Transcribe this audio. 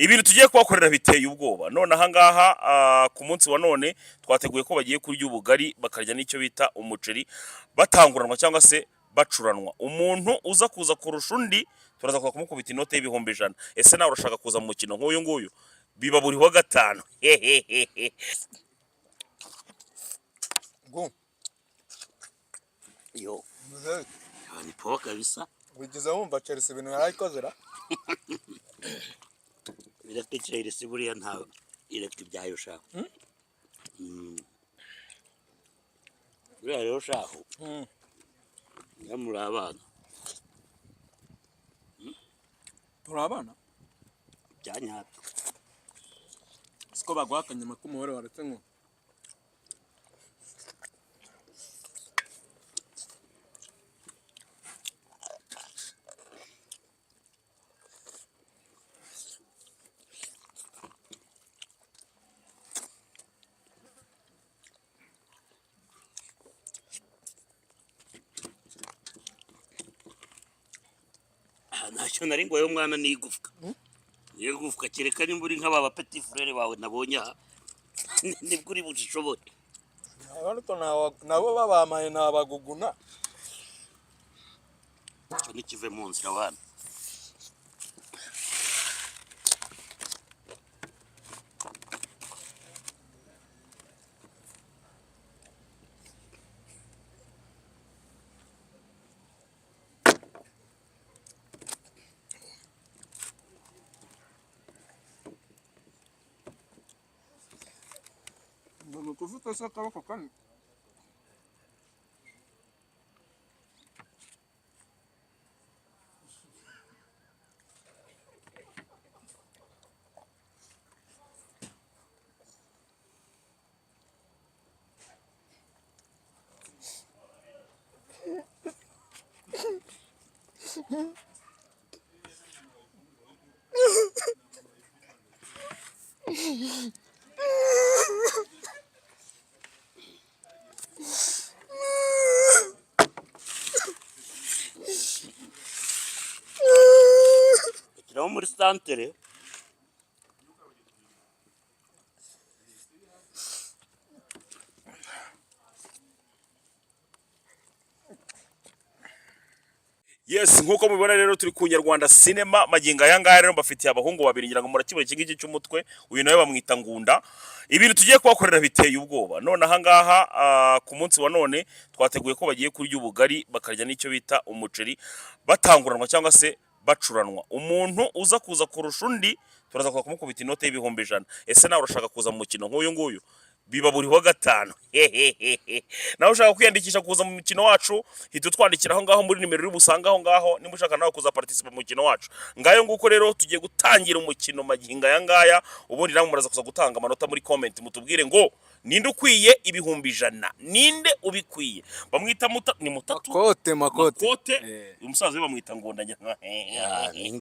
Ibintu tugiye kubakorera biteye ubwoba. None ahangaha ku munsi wa none twateguye ko bagiye kurya ubugari, bakarya n'icyo bita umuceri, batanguranwa cyangwa se bacuranwa. Umuntu uza kuza kurusha undi turaza kuza kumukubita inote y'ibihumbi 100. Ese nawe urashaka kuza mu mukino nk'uyu nguyu? Biba buri wa gatanu. Gu. Yo. Muzehe, ni poa kabisa. Wigeze wumva Chelsea ibintu yarayikoze ra? Bireke Chelsea, buriya nta ireka ibyayo shaho. Buriya rero shaho, iyo muri abana. Turi abana? Bya nyabyo. Siko baguha akanyama k'umuhore waretse ngo. Ah, ntacyo nari ngo mwana ni igufwa, ni igufwa. Kereka nimba uri nk'aba ba petit frère bawe nabonye aha, nibwo uri buzishobore. Ariko nabo babamaye nabaguguna. Icyo ntikive mu nzira wana. Ngo ufite se akaboko kane. Shyiraho muri santere. Yes, nkuko mubibona rero turi ku Nyarwanda Cinema magingo aya ngaya. Rero mbafitiye abahungu babiri, ngira ngo murakibona iki ngiki cy'umutwe, uyu nawe bamwita Ngunda. Ibintu tugiye kubakorera biteye ubwoba. None ahangaha ku munsi wa none twateguye ko bagiye kurya ubugari, bakarya n'icyo bita umuceri, batanguranwa cyangwa se bacuranwa. Umuntu uza kuza kurusha undi turaza kuza kumukubita inote y'ibihumbi 100. Ese nawe urashaka kuza mu mukino nk'uyu nguyu? Biba buri wa gatanu. Nawe ushaka kwiyandikisha kuza mu mukino wacu, hita utwandikira aho ngaho muri nimero uri busange aho ngaho, niba ushaka nawe kuza participa mu mukino wacu. Ngayo nguko rero, tugiye gutangira umukino magingo aya ngaya. Ubundi namwe muraza kuza gutanga amanota muri comment, mutubwire ngo ninde ukwiye ibihumbi 100, ninde ubikwiye. Bamwita muta ni mutatu. Makote, makote. Makote. Eh. Uyu musaza we bamwita Ngunda. Ya, ni